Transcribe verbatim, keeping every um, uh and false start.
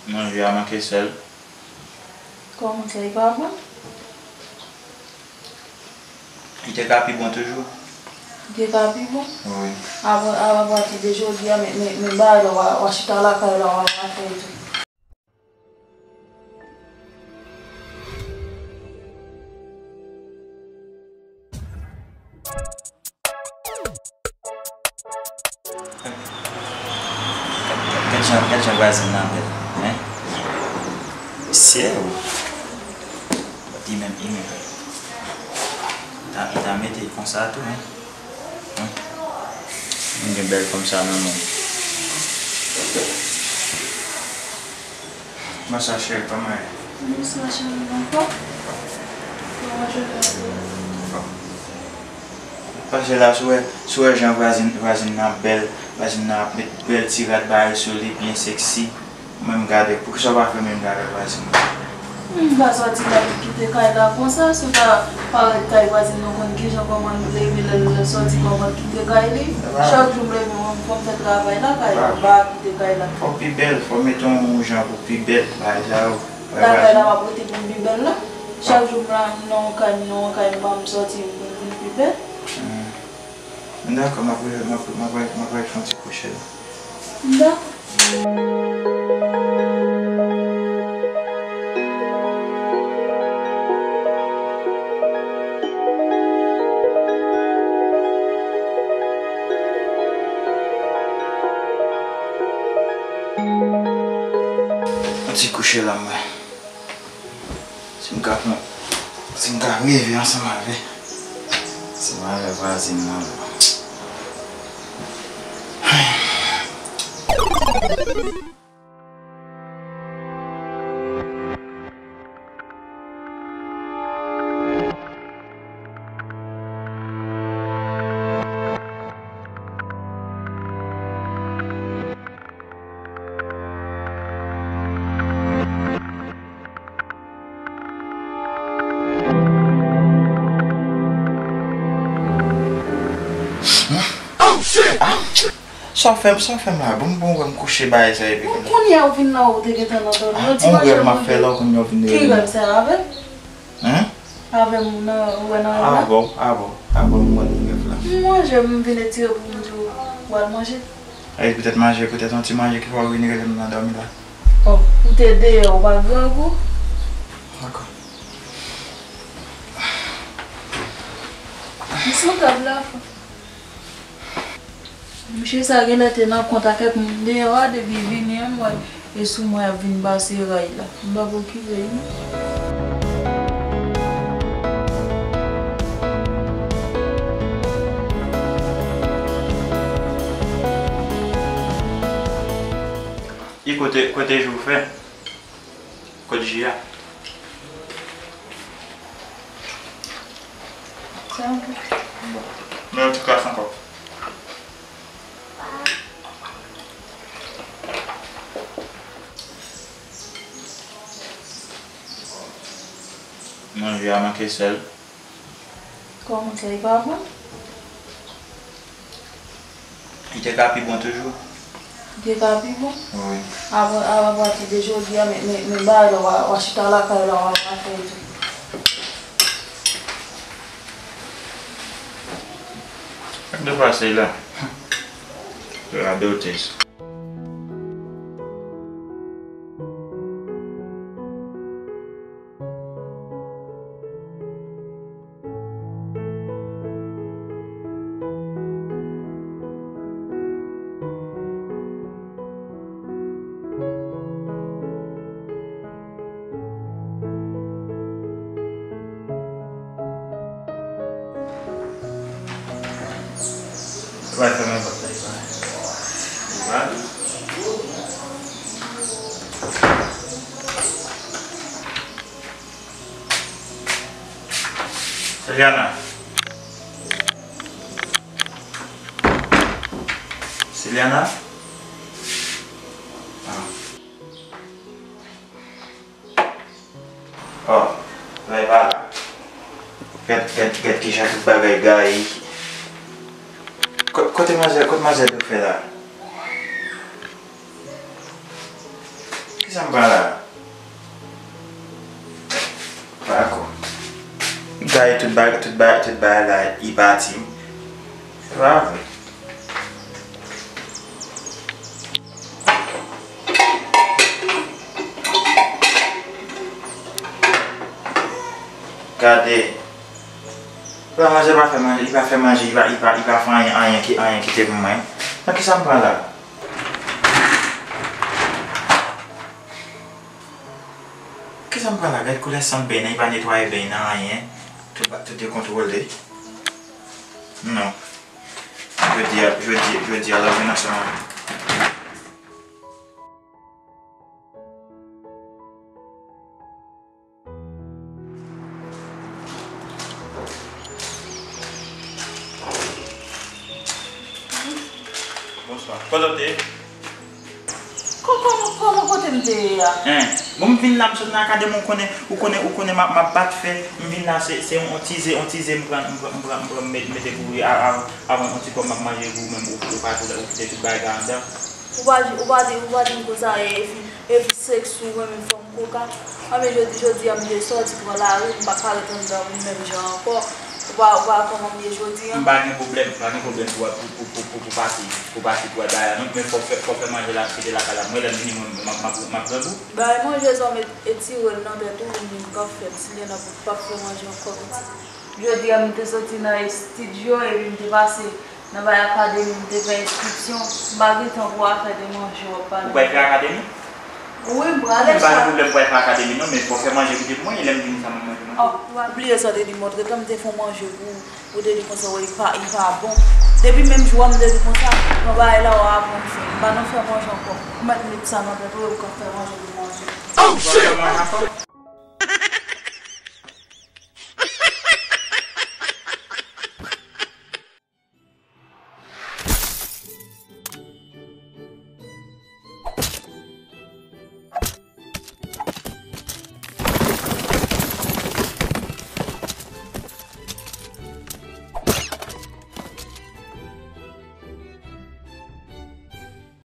Manje a manke sèl. Kòman sa, li pa bon? Li te ka pi bon toujou. Li te ka pi bon? Wi. Apre, apati de jodi a, men, men, men bagay la, w a, w a chita lakay la, w a, w a fè tou. Gad jan, gad jan vwazin nan bèl, hein? Mesye o. Li menm, li menm. Li ta, li ta mete l konsa tou, hein? Hein? Moun gen bèl fanm sa nan mond. Bonswa cheri, kòman ye? Bonswa cheri, m anfòm. Kòman jounen an ye? Anfòm. Pase la, si w wè, si w wè jan vwazin, vwazin nan bèl, vwazin nan ap met bèl ti rad bagay sou li, byen seksi. Mwen m gade, poukisa w pa fè menm bagay vwazin nan? M pa sòti la pou kite kay la konsa, si w ta parèt kay vwazin nan konn kijan kòman l leve lè l sòti, kòman l kite kay li. Chak jou m leve, mwen fò m fè travay lakay la, m pa kite kay la. Fò w pi bèl, fò w mete yon jan pou w pi bèl, bagay sa yo. Lakay la m ap rete pou m pi bèl la. Chak jou m la, m nan yon kay, m nan yon kay, m pa m sòti, m vin pi bèl. Hmm. Dakò, m ap, m ap, m ap, m ap, m ap fè yon ti kouche la. Dakò. Yon ti kouche la, mwen. Si m ka pran, si m ka reve ansanm avè, ansanm avè vwazin nan. Sa w fè m, sa w fè m la? Bon, bon, wè m kouche bagay sa epi kounye a. Kounye a ou vin la, ou te gentan nan dòmi. Yon ti rèv m ap fè la, kounye a ou vin rele m. Ki rèv sa avè m? Hein? Avè m nan, ou wè nan rèv la? Avè w, avè w, avè w m wè nan rèv la. M manje, m vin etire pou m di w, w al manje. E poutèt manje, poutèt yon ti manje ki fè w vin rele m nan dòmi la. Oh, ou te deyò, ou pa grangou? Dakò. M sou tab la. Mesye sa genlè te nan kont ak kèk moun deyò a, depi vini an, m wè e sou mwen y ap vin pase ray la. M p ap okipe l non. E kote, kote ji w fè? Kot ji a? Sa bon. Men yon ti kras ankò. Manje a manke sèl. Kòman sa, li pa bon? Li te ka pi bon toujou. Li te ka pi bon? Wi. Apre, apati de jodi a, men, men, men bagay la, w a, w a chita lakay la, w a, w a fè tou. Gade pase la. Radotez. Ou pral fèmen pòt la, li pa. Li pa. Selyana. Selyana? Ah. Oh, bagay pa la. Gad, gad, gad kijan tout bagay gaye. Ko-, kote manzè, kote manzè Dofè la? Sa m pran la? Dakò. Gaye tout bagay, tout bagay, tout bagay la, li pati. Se pa vre. Gade. Li pa manje, li pa fè manje, li pa fè manje, li pa, li pa, li pa fè anyen, anyen ki, anyen kite pou mwen. Nan kisa m pran la? Kisa m pran la? Gad koulè san beny nan, li pa netwaye beny nan, anyen. Tout ba-, tout dekontwole. Non. Jodi a, jodi, jodi a, l ap vin ansanm. Bonswa. Kote w te ye? Kò-, kòman, kòman kote m te ye a? Hein? Bon, m vin la, m sot nan akademi, ou konnen, ou konnen, ou konnen m ap, m ap bat fè. M vin la, se, se yon, yon ti ze, yon ti ze m pran, m pran, m pran, m pran, m met-, mete pou ou a, a, avan yon ti pòm m ap manje pou ou menm, ou, ou pa tou, ou kite tout bagay la anndan. Ou pa di, ou pa di, ou pa di m konsa, e, e fi, e fi sèks ou renmen fanm koka. Anben, jodi, jodi a, m te sòti pran lari, m pa ka ret anndan moun menm jan ankò. Ou pa, ou pa wè kòman m ye jodi a? M pa gen pwoblèm, m pa gen pwoblèm pou, pou, pou, pou, pou pati, pou pati pou al bagay la, non, men fò w fè, fò w fè manje la, kite lakay la. Mwen, lè m vini, mwen, m ap, m ap, m ap grangou. Bay manje, zòt met, etire l nan tèt ou, ou menm k ap fè m. Si lè n ap, p ap fè manje ankò, pitit. Jodi a, m te soti nan estidyo, epi m te pase nan bay akademi, m te fè enskripsyon. M pa gen tan pou afè de manje w ap pale. Ou pral fè akademi? Wi, m prale. M pa gen pwoblèm pou al fè akademi, non, men fò w fè manje kite pou mwen, e lè m vini sa, m ap manje manje. Oh, ou bliye sa w te di m, antretan m te fè yon manje pou ou, ou te di konsa, wè, li pa, li pa bon. Depi menm jou a, m te di konsa, pran bagay la, w a aprann fè. M pa nan fè manje ankò. Ou mèt met sa nan tèt ou, e ou ka fè manje pou manje. Ou pral fè manje ankò?